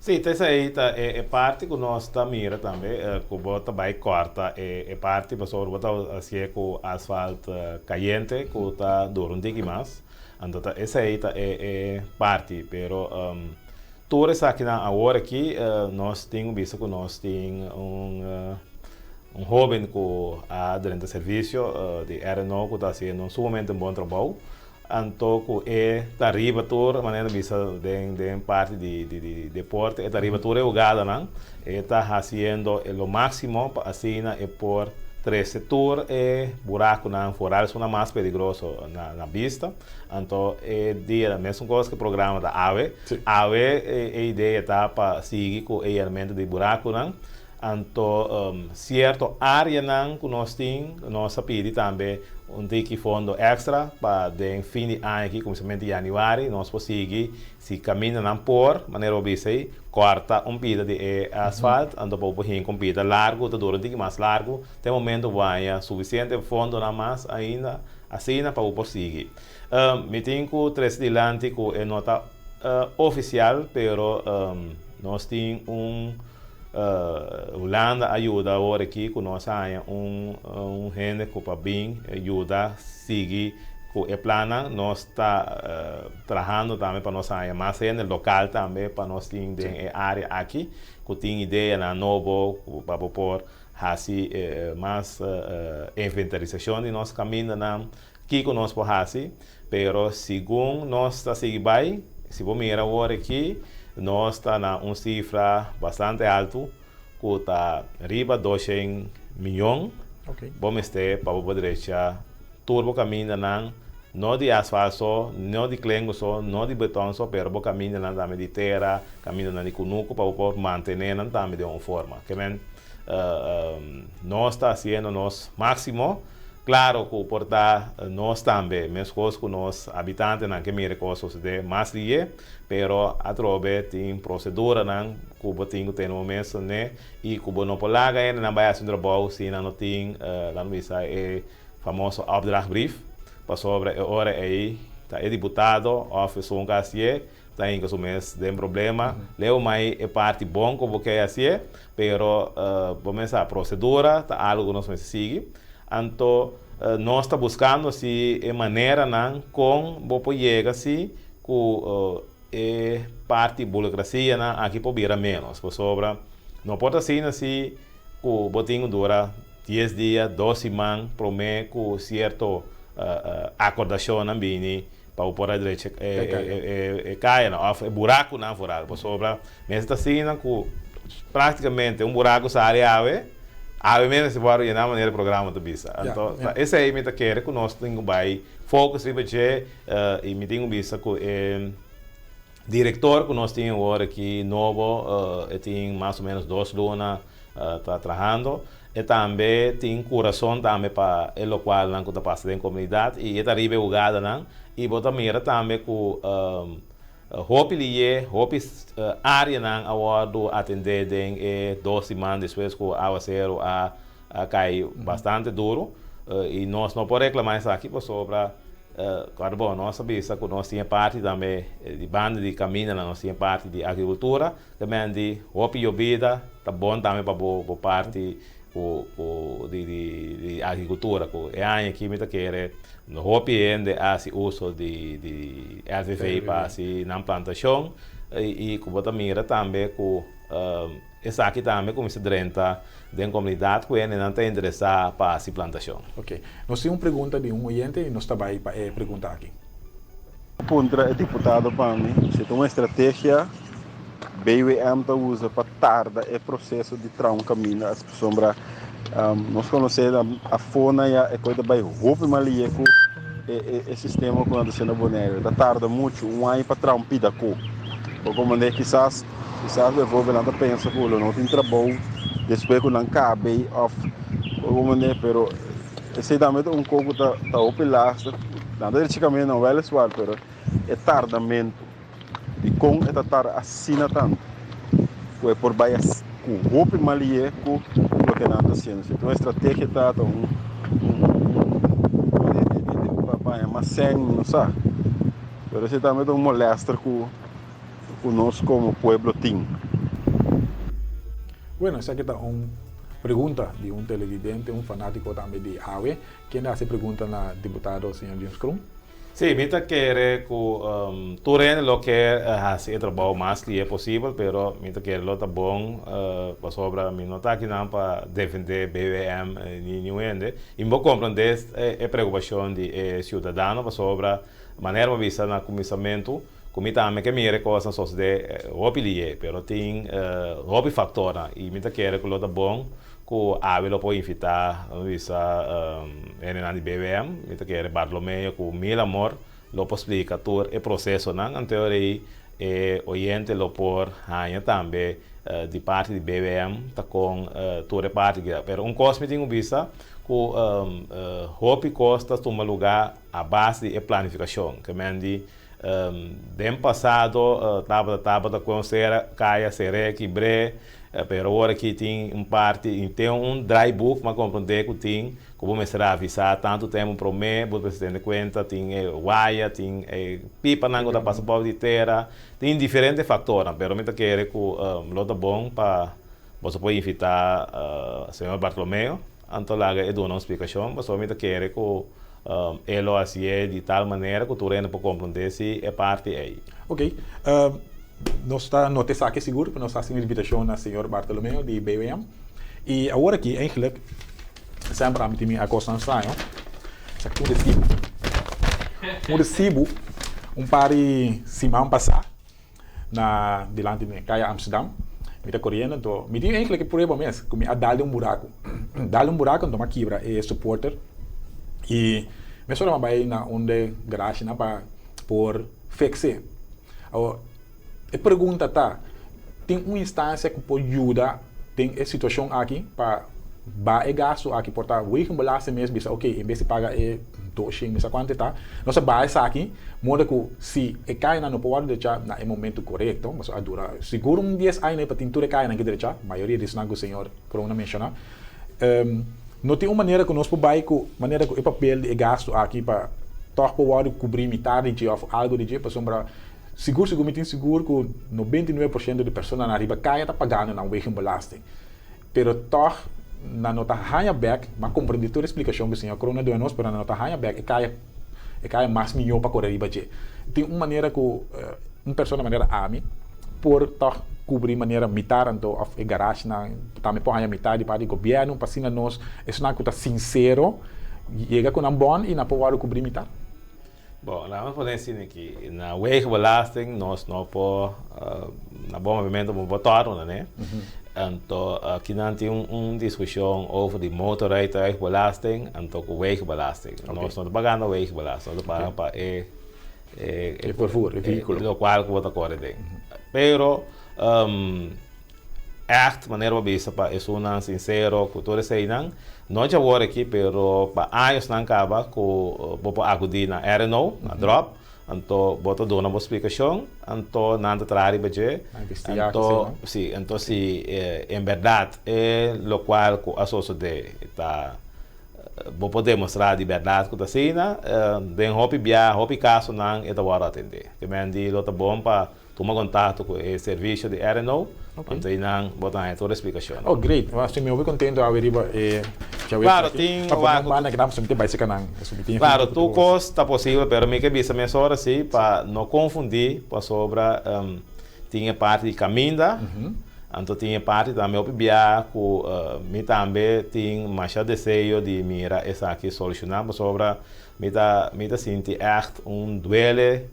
[SPEAKER 6] Sí, ta esei ta e parti ku nos ta mira tambe, ku bo ta bai kòrta e parti pasobra bo ta hasié ku asfalt kayente ku ta dura un tiki mas. Anto ta esei ta e parti, pero tur esakinan awor aki nos tin un bista ku nos tin un un hoben ku a drenta servisio di RNO ku ta hasiendo un sumamente un bon trabou. Anto ku e ta riba tur, manera bisa den den parti di di deporte, e ta riba tur e hugadanan, e ta hasiendo lo máksimo pa asina e por trese tur e burakunan foral esunnan mas peligroso na na bista. Anto e dia mesun kos ku e programa ta awe, awe e idea ta pa sigui ku e yermento di burakunan. Anto sierto areanan ku nos tin, nos a pidi tambe un tiki fondo èkstra pa den fin di aña aki, kuminsamentu di yanüari, nos por sigui si kamindanan por, manera bo bisa ei, kòrta un pida di e asfalt, anto pa bo por hinka un pida largu, ta dura un tiki mas largu, te momento bo haña sufisiente fondonan mas ainda asina pa bo por sigui. Mi tin ku trese dilanti ku e no ta ofisial, pero nos tin un. Hulanda a yuda awor aki ku nos a haña un un hende ku pa bin yuda sigui ku e plannan. Nos ta trahando tambe pa nos haña mas hende lokal tambe pa nos tin den e área aki ku tin ideanan nobo pa bo por hasi mas inventarisashon di nos kamindanan, kiko nos por hasi. Pero segun nos ta sigui bai, si bo mira awor aki, nos ta na un sifra bastante altu ku ta riba doshen miyon. Bo mester pa bo por drecha tur bo kamindanan, no di asfalt so, no di klengu so, no di beton so, pero bo kamindanan tambe di tera, kamindanan di kunuku pa bo por mantené nan tambe den un forma. Ke men nos ta hasiendo nos máksimo. Claro cu por ta nos tambe, mescos cu nos habitantenan ke mira e cos sucede mas liye, pero atrobe tin proceduranan cu bo tin cu tene bo mes ne y cu bo no por laga hendenan bay haci un trabou si nan no tin, laat me bisa, e famoso opdrachtbrief, pasobra e ora ey ta e diputado of esun cu hacié ta hinca su mes den problema. Leu mai e parti bon cu bo ke hacié, pero bo mes sa procedura ta algo cu nos mester sigui. Anto nos ta buscando si e maneranan con bo por yega si cu e parti burocracianan aki por bira menos. Pasobra no por ta asina si cu bo tin cu dura dies dia, dos siman prome cu cierto acordacionnan bini pa bo por a drecha e cayanan of e buracunan vooral. Pasobra mester ta asina cu practicamente un buracu sali awe, awe mes mester wòrdu yená manera e programa ta bisa. Anto ta esei mi ta kere ku nos tin ku bai focus riba dje i mi tin ku bisa ku e direktor ku nos tin awor aki nobo e tin mas o menos dos luna ta trahando. E tambe tin kurason tambe pa e lokualnan ku ta pasa den komunidat i e ta riba e hugadanan i bo ta mira tambe ku Hopi liye, hopi areanan a wòrdu atendé den e dos siman despues ku awaseru a kai bastante duru i nos no por reklamá esaki pasobra kòrda bon nos a bisa ku nos tin e parti tambe di banda di kamindanan nos tin e parti di agrikultura ta men di hopi yobida ta bon tambe pa bo parti ku ku di di di agrikultura ku e aña aki mi ta kere hopi hende a hasi uso di di LVV pa hasi nan plantashon i ku bo ta mira tambe ku esaki tambe kuminsá drenta den komunidat ku hendenan ta interesá pa hasi plantashon.
[SPEAKER 3] Oke, nos tin un pregunta di un oyente i nos ta bai pa e pregunta aki.
[SPEAKER 7] Puntra e diputado pa mi si ta un estrategia BWM ta usa pa tarda e proceso di traha un caminda as pasobra nos conoce afo na ya e coy ta bay hopi mal liye cu e sistema cu nan ta haciendo na Bonaire ta tarda mucho un aña pa traha un pida cu bo comprende kisas kisas bijvoorbeeld nan ta pensa cu lo no tin trabou despues cu nan cabe of bo comprende pero esey tambe ta un co cu ta hopi lastig nan ta drecha caminda weliswaar pero e tardamento. Dikon e ta tarda asina tantu ku e por bai ku hopi malié ku lo loke nan ta hasiendo. Si ta un estrategia ta ta un un di di di pa baña mas sèn mi no sa. Pero esei tambe ta un molèster ku ku nos komo pueblo tin.
[SPEAKER 3] Bueno, esaki ta un pregunta di un televidente, un fanátiko tambe di awe. Kende a hasi e pregunta na diputado señor James Kroon?
[SPEAKER 6] Sí, mi ta kere ku tur hende lo ke hasi e trabou mas lihe posibel, pero mi ta kere lo ta bon pasobra mi no ta akinan pa defendé BWM ni niun hende. I mi por komprendé e preokupashon di e siudadano pasobra manera bo a bisa na kuminsamentu ku mi tambe ke mira e kosnan sosodé hopi lihe, pero tin hopi faktornan i mi ta kere ku lo ta bon Ku awe lo por invitá, lo bisa hendenan di BWM, mi ta kere Bartolomeo ku mil amor lo por splika tur e prosesonan, anto ei e oyente lo por haña tambe di parti di BWM ta kon tur e parti keda. Pero un kos mi tin ku bisa ku hopi kos ta tuma lugá a base di e planifikashon, ke men di Den pasado tabata tabata con sera caya seré kibré pero awor aki tin un parti y tin un draaiboek m'a comprende cu tin cu bo mester avisa tanto tempo prome bo mester tene cuenta tin e waya tin e pipanan cu ta pasa bou di tera tin diferente factornan pero mi ta kere cu lo ta bon pa boso por invita señor Bartolomeo anto laga e duna un splicacion pasobra mi ta kere cu E lo hasié di tal manera ku tur hende por komprondé si e parti ei.
[SPEAKER 3] Ok. Nos ta nota esaki sigur, pero nos ta hasi un invitashon na señor Bartolomeo di BWM. I awor aki eigenlijk semper ami tin mi a kosnan straño. Esaki ta un resibu. Un resibu un par di siman pasá. Na dilanti mi kaya Amsterdam mi ta koriendo anto mi tin eigenlijk e prueba mes ku mi a dal den un buraku dal den un buraku anto mi a kibra e supporter i mesora mi a bai na un de garashinan pa por fix e. Awor e pregunta ta tin un instansia ku por yuda den e situashon aki pa Ba e gastu aki por ta wegenbelasting mes bisa ok en bes di paga e doshen misa cuanto e ta nos a baha esaki moda cu si e cayanan no por wordo drecha na e momento corecto pasobra a dura sigur un dies aña pa tin tur e cayanan ki drecha mayoria di esnan cu señor Kroon a menciona no tin un manera cu nos por bay cu manera cu e papel di e gastu aki pa toch por wordo cubri mitar di dje of algo di dje pasobra sigur sigur mi tin sigur cu 99% di personanan ariba caya ta pagando nan wegenbelasting. Pero tòg nan no ta haña bèk, m'a komprendé tur e splikashon ku señor Kroon a duna nos, pero nan no ta haña bèk e kaya, e kaya mas mihó pa kore riba dje. Tin un manera ku un persona manera ami por tòg kubrí manera mitar anto òf e garashnan tambe por haña mitar di parti di gobièrnu pa asina nos esnan ku ta sinsero yega ku nan bòn i nan por wòrdu kubrí mitar.
[SPEAKER 6] Bon, laat nos pone asina aki, na wegenbelasting nos no por, na bon movimento bo por tòrnu nan e. Anto akinan tin un diskushon over di motorrijtuigbelasting anto ku wegenbelasting. Nos no ta pagando wegenbelasting, nos ta paga pa e
[SPEAKER 3] E vervoer, e vehíkulo.
[SPEAKER 6] Lokual ku bo ta kore den. Pero Echt, manera bo bisa pa esunnan sincero cu tur eseinan, no djawor aki, pero pa añosnan caba cu bo por acudi na RNO, na drop, anto bo ta duna bo splicacion, anto nan ta traha riba dje, anto si, anto si en berdad e locual cu a sosode ta, bo por demostra di berdad cu ta asina, den hopi bia, hopi casonan e ta wordo atende. Te men di lo ta bon pa. Tuma kontakto ku e servisio di RNO, anto einan bo ta haña tur e splikashonnan.
[SPEAKER 3] Oh great, si mi hopi kontento awe riba e djawe
[SPEAKER 6] Klaro, tin
[SPEAKER 3] Pa pone un banda kinan pasobra mi ta bai seka nan. Pasobra mi tin
[SPEAKER 6] Klaro, tur kos ta posibel, pero mi ke bisa mesora si pa no konfundí pasobra tin e parti di kaminda, anto tin e parti tambe hopi bia ku mi tambe tin masha deseo di mira esaki solushoná pasobra mi ta mi ta sinti ègt un duele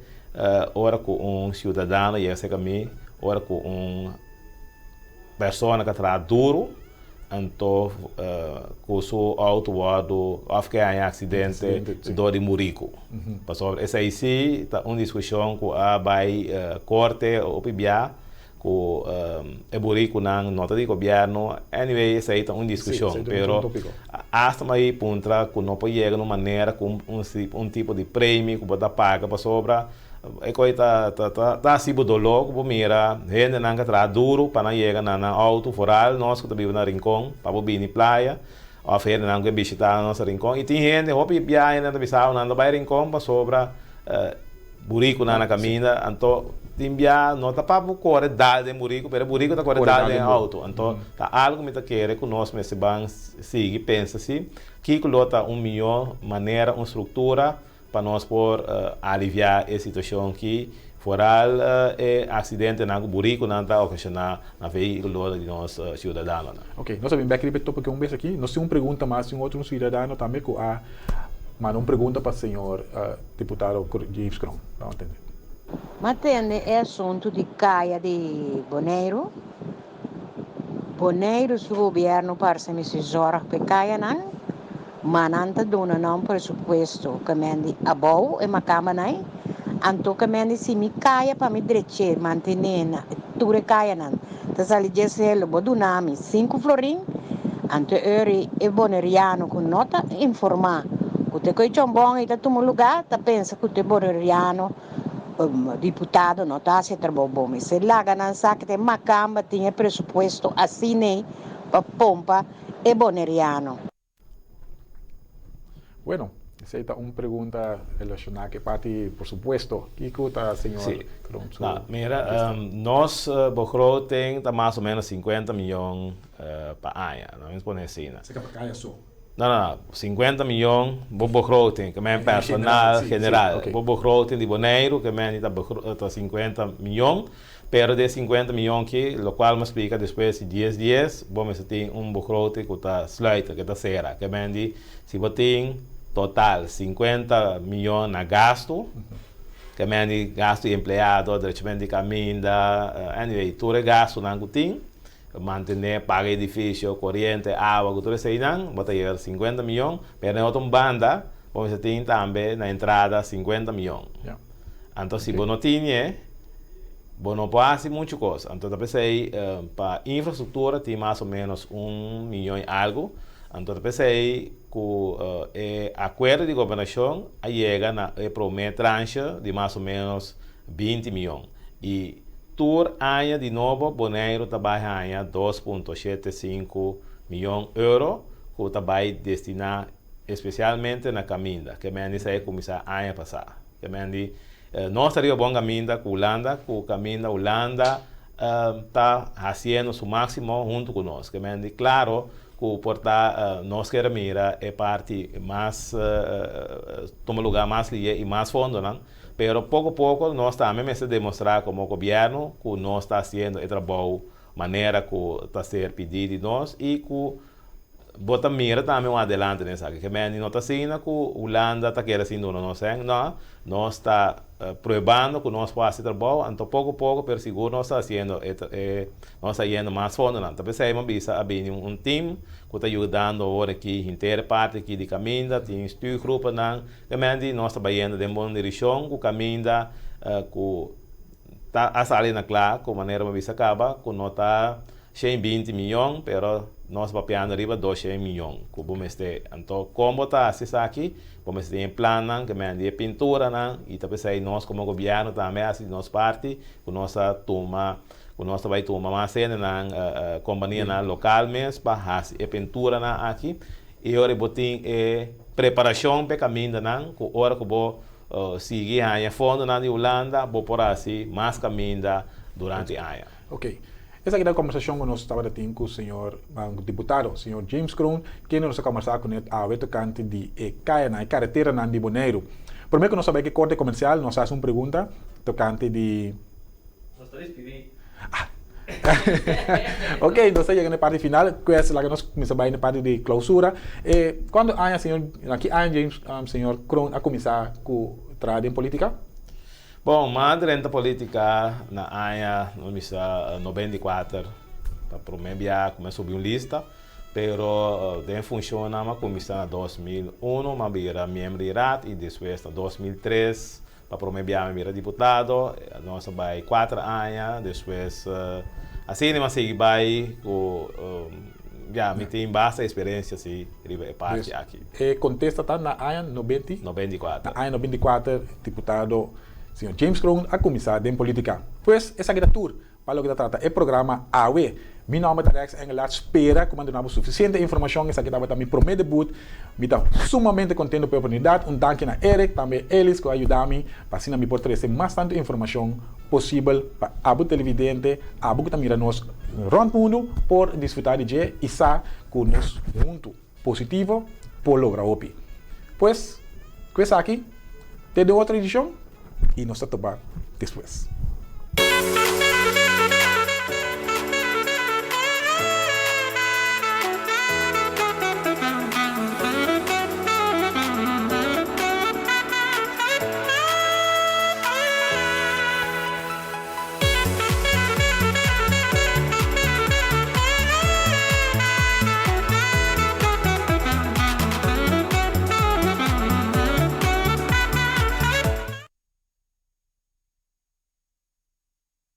[SPEAKER 6] Ora ku un siudadano yega serka mi, ora ku un persona ka traha duru, anto ku su outo wòrdu òf ke haña aksidente dor di muriku. Pasobra esei si ta un diskushon ku a bai korte hopi bia ku e burikunan no ta di gobièrnu. Anyway esei ta un diskushon, pero asta mi puntra ku no por yega na un manera ku un tipo di premio ku bo ta paga pasobra. E koi ta ta ta ta hasi bo doló ku bo mira hendenan ka traha duru pa nan yega na nan outo, foral nos ku ta biba na Rincon pa bo bini playa òf hendenan ku e bishitá nos na Rincon. I tin hende, hopi biaha hendenan ta bisa nan ta bai Rincon pasobra burikunan na kaminda. Anto tin biaha no ta pa bo kore dal den buriku pero e buriku ta kore dal den e outo. Anto ta algu mi ta kere ku nos mester ban sigui pensa si kiko lo ta un mihó manera, un struktura Pa nos por aliviá e situashon ki foral e aksidentenan ku burikunan ta okashoná na vehíkulo di nos siudadanonan.
[SPEAKER 3] Ok, nos a bin bek riba e topico un bes aki. Nos tin un pregunta mas di un otro siudadano tambe ku a manda un pregunta pa señor diputado James Kroon. Ban atende.
[SPEAKER 8] M'a tende e asuntu di kaya di Boneiru. Boneiru su gobierno parse mi si zorg p'e kayanan, ma nan ta duna nan un presupuesto ke men di abou e makambanan ei, anto ke men di si mi kaya pa mi drech'é, mantené na tur e kayanan ta sali djes hel, bo duna mi sinku florin, anto e ora e boneriano ku no ta informá ku te ku e chòmbòn ei ta tuma lugá ta pensa ku te boneriano Diputado no ta hasi e trabou bon. Mester laga nan sa ku ta e makamba tin e presupuesto asin'ei pa pompa e boneriano.
[SPEAKER 3] Bueno, esei ta un pregunta relashoná ku e parti por supuesto. Kiko ta señor Kroon su
[SPEAKER 6] No, mira, nos begroting ta mas o menos 50 miyon pa aña, no mi pone asina.
[SPEAKER 3] Esei ta pa kaya so?
[SPEAKER 6] No, no, no, 50 miyon bo begroting, ke men personal general. Bo begroting di Boneiru, ke men ta ta 50 miyon, pero di e 50 miyon ki, lokual mi a splika despues di dies dies, bo mester tin un begroting ku ta sluiten, ke ta sera. Ke men di, si bo tin total 50 miyon na gastu, ke men di gastu di empleado, drechamentu di kaminda, anyway, tur e gastunan ku tin, Mantené, paga edifisio, koriente, awa ku tur eseinan, bo ta yega sinkuenta miyon, pero na e otro banda bo mester tin tambe na entrada sinkuenta miyon. Anto si bo no tin e, bo no por hasi muchu kos. Anto ta p'esei pa infrastruktura tin mas o ménos un miyon i algu. Anto ta p'esei ku e akuerdo di gobernashon a yega na e promé tranche di mas o ménos 20 miyon. I tur aña di nobo Boneiru ta bai haña 2.75 miyon euro ku ta bai destiná espesialmente na kaminda. Ke men di sa e kuminsá aña pasá. Ke men di nos ta riba bon kaminda ku Hulanda, ku kaminda Hulanda ta hasiendo su máksimo huntu ku nos. Ke men di klaro ku por ta nos kier mira e parti mas tuma lugá mas lihe i mas fondonan. Pero poko poko nos tambe mester demostrá komo gobièrnu ku nos ta hasiendo e trabou manera ku ta ser pidí di nos i ku bo ta mira tambe un adelante den esaki. Ke mende no ta asina ku Hulanda ta kere sin duna nos sèn, no, nos ta pruebando ku nos por hasi trabou, anto poko poko pero sigur nos ta hasiendo e nos ta yendo mas fondonan. Ta p'esei mi bisa a bini un team ku ta yudando awor aki henter e parti aki di kaminda, tin stuurgroepennan. E men di nos ta bayendo den bon dirishon ku kaminda ku ta a sali na kla ku manera mi bisa kaba ku no ta 120 miyon pero nos papiando riba 200 miyon ku bo mester. Anto kon bo ta hasi esaki? Bo mester tin e plannan ke men di e pinturanan i ta p'esei nos komo gobièrnu tambe a hasi di nos parti ku nos a tuma ku nos ta bai tuma mas hendenan kompanianan lokal mes pa hasi e pinturanan aki. I ora bo tin e preparashon p'e kamindanan ku ora ku bo sigui haña fondonan di Hulanda bo por hasi mas kaminda durante aña.
[SPEAKER 3] Ok. Esaki ta e kombersashon ku nos tabata tin ku señor diputado, señor James Kroon, kende nos a kombersá kuné awe tokante di e kayanan, e kareteranan di Boneiru. Promé ku nos a bai ku e korte komersial nos a hasi un pregunta tokante di.
[SPEAKER 9] Nos ta despidí.
[SPEAKER 3] Ah. Ok, nos ta yega na e parti final. Pues laga nos kuminsá bai na e parti di klausura. E kuantu aña señor, na ki aña James, señor Kroon a kuminsá ku traha den polítika?
[SPEAKER 6] Bon, mi a drenta polítika na aña, nos bisa, 94, pa promé bia ku mi a subi un lista. Pero den funshonnan mi a kuminsá na 2001, mi a bira miembro di raad i despues na 2003 Pa prome biaha mi bira diputado, nos a bai kuater aña, despues asina mi a sigui bai ku ya mi tin basta eksperensia si riba e parti aki.
[SPEAKER 3] E kontesta ta na aña 94. Na aña 94 diputado Señor James Kroon a kuminsá den polítika. Pues, esaki ta tur pa loke ta trata e programa awe. Mi nòmber ta Rex Engelhardt, spera ku mi a duna bo sufisiente informashon. Esaki tabata mi promé debut. Mi ta sumamente kontento pa e oportunidat. Un danki na Eric, tambe Elis ku a yuda mi pa asina mi por trese mas tantu informashon posibel pa abo televidente, abo ku ta mira nos rònt mundu por disfrutá di dje i sa ku nos huntu. Positivo por logra hopi. Pues, ku esaki, te den otro edishon i nos ta topa despues.